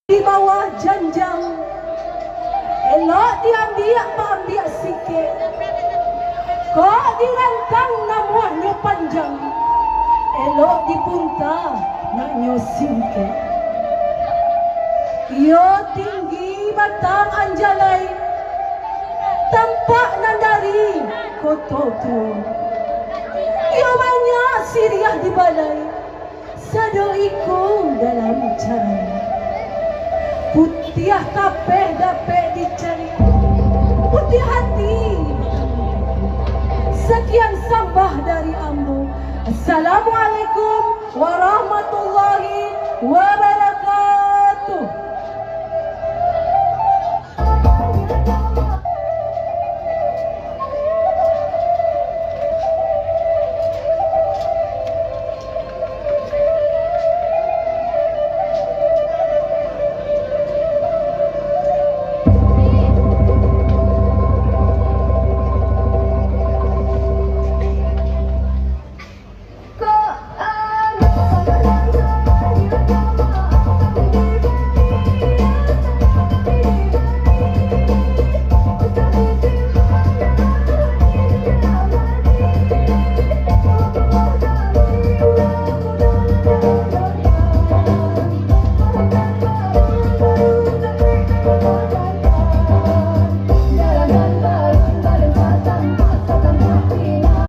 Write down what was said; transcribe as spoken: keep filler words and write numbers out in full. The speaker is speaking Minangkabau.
di bawah janjang. Elok diambiak maambiak sikek. Kok dirantang namuahnyo panjang. Elok dipunta naknyo singkek. Iyo tinggi batang anjalai. Tampak nan dari koto tuo. Iyo banyak siriah di balai. Sado iko dalam carai. Putiah tapeh dapek dicari. Putiah hati. Sakian sambah dari ambo. Assalamualaikum warahmatullahi wabarakatuh.